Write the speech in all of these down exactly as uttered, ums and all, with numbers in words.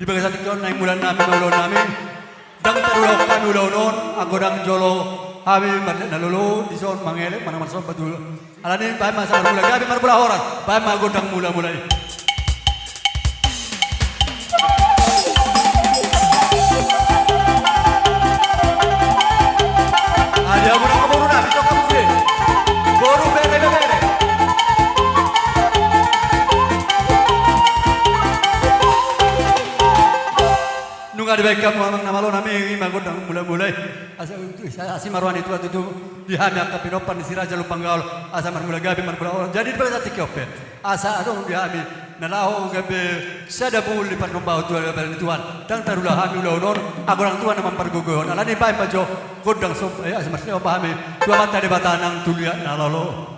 Di bagasan tingki on naeng mula nami, mauliate nami. Ndang tarulahon hami ulaon on, anggo ndang jolo hami marliat na lolo dison mangelek manang marsomba tu. Alani bahen ma asa marmula gabe marmula horas, bahen ma gondang mula-mula i. Adi abu na boru na, bisa kamu sih. Boru bere, bere. Nunga dibahen hamu amang na malo nami, i ma gondang mula-mula i. Asa, asa, asi ma roha ni Tuhan tutu di hami angka pinompar ni si Raja Lumban Gaol, asa marmula gabe marmula horas. Jadi di bagasan tingki on pe asa adong di hami na laho gabe sada bulan di parnombaon tu hadapan ni Tuhan. Ndang tarula hami ulaon on, anggo ndang Tuhan na mampargogoihon. Alani bahen ma jo gondang somba i, asa marsiomba hami tu Amanta Debata nang tu liat na lolo.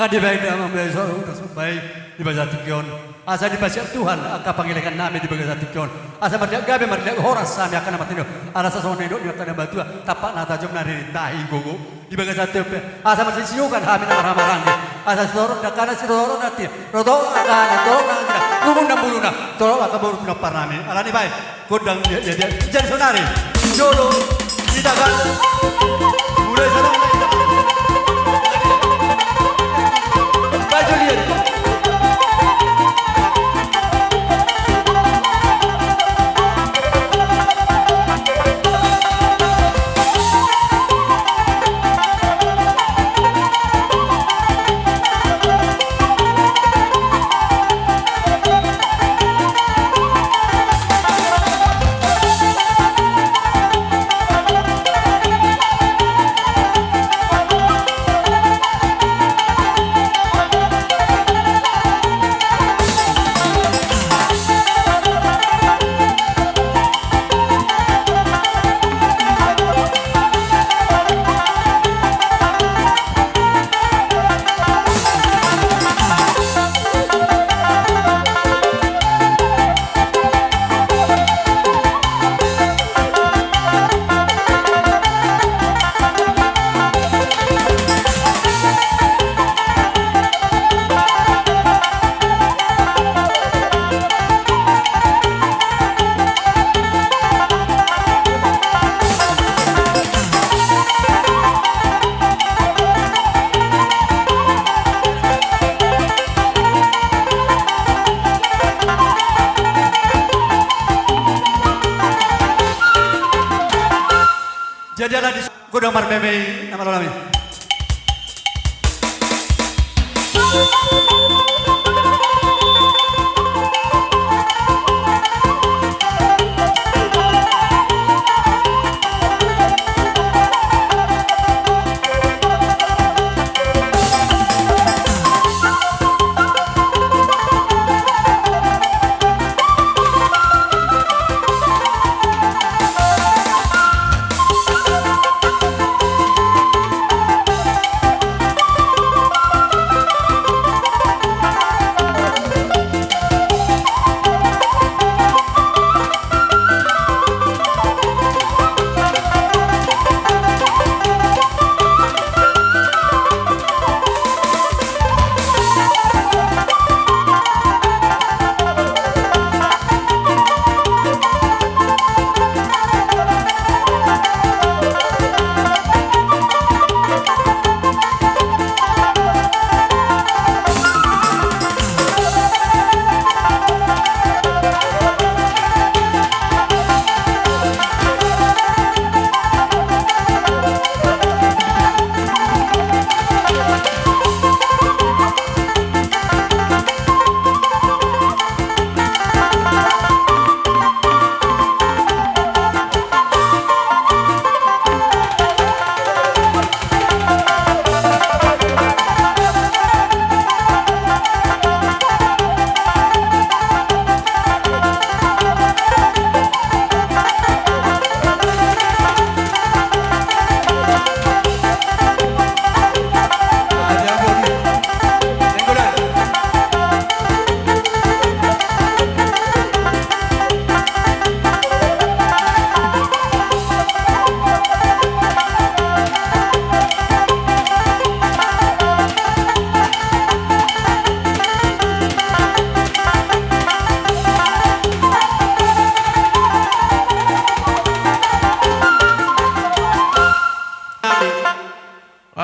Nga dibahen damang biasa udah somba i di bagasan tingki on. Asa dipasiat Tuhan angka pangelekan nami di bagasan tingki on. Asa marliat gabe marliat horas hami angka na martinodohon. Ala sasongon na nidok ni angka na matua, tampak na tajom na ririntahi gogo. Di bagasan tingki on pe asa marsisiokan hami na marhahamaranggi. Asa sitorop angka na sitorop na tina, rorot angka na torop na tina, rumun na buluna, torop angka boru pinompar nami. Alani bahen gondang dia, dia, dia. Jadi sonari jolo di tagan mulai sana. Baju lihat. Jadi ala di godang marmeme i na malo nami.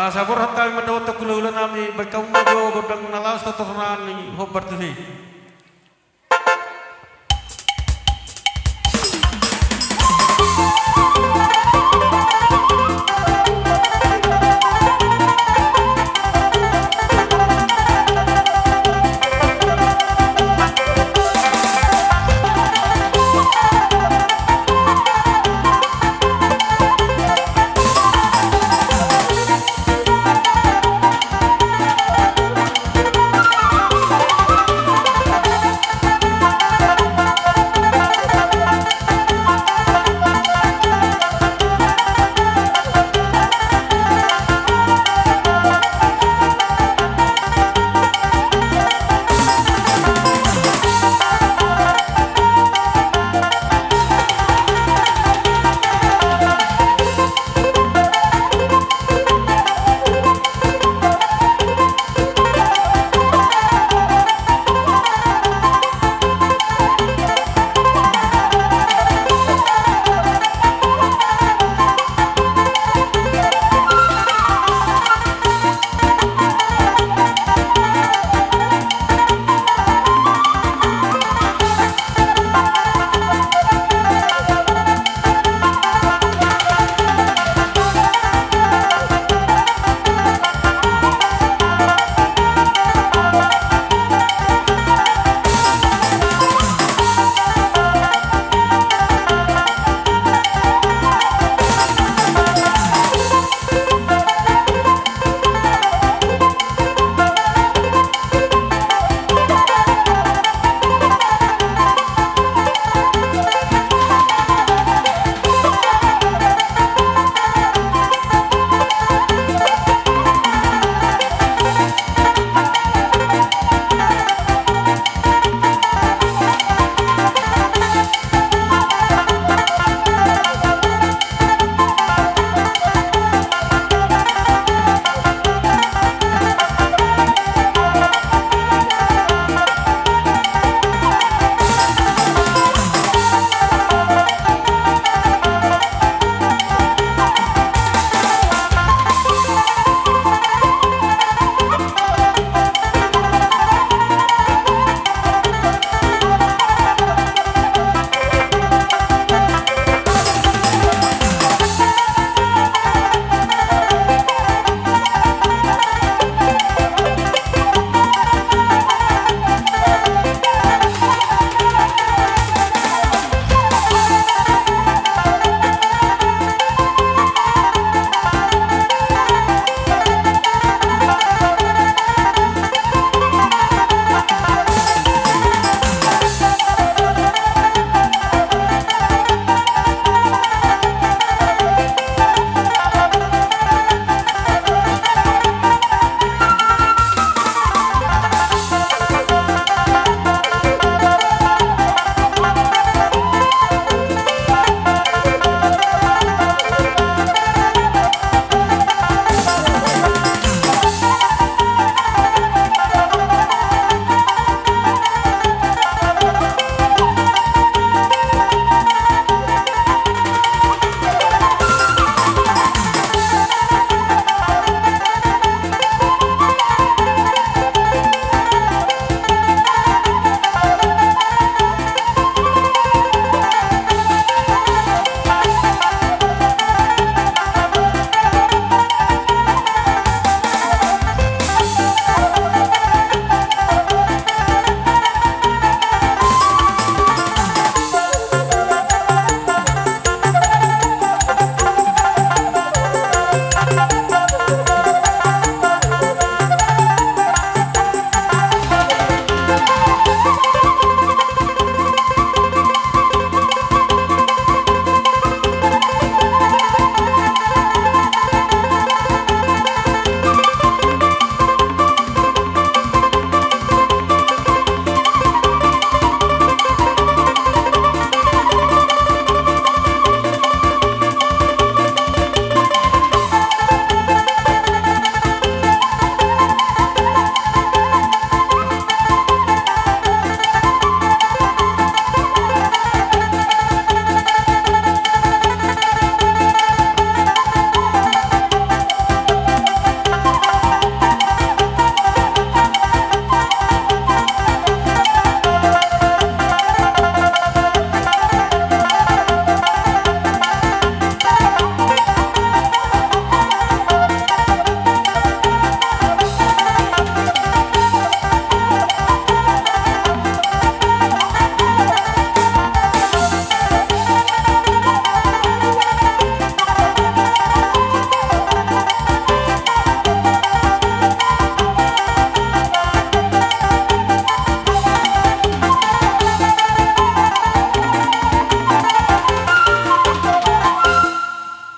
Asa borhat hami mandapothon hulahula nami, baen hamu ma jo gondang na laos tortoran ni hombar tusi.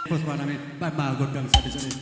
Pos ma nami, baen ma gondang sadi-sadi.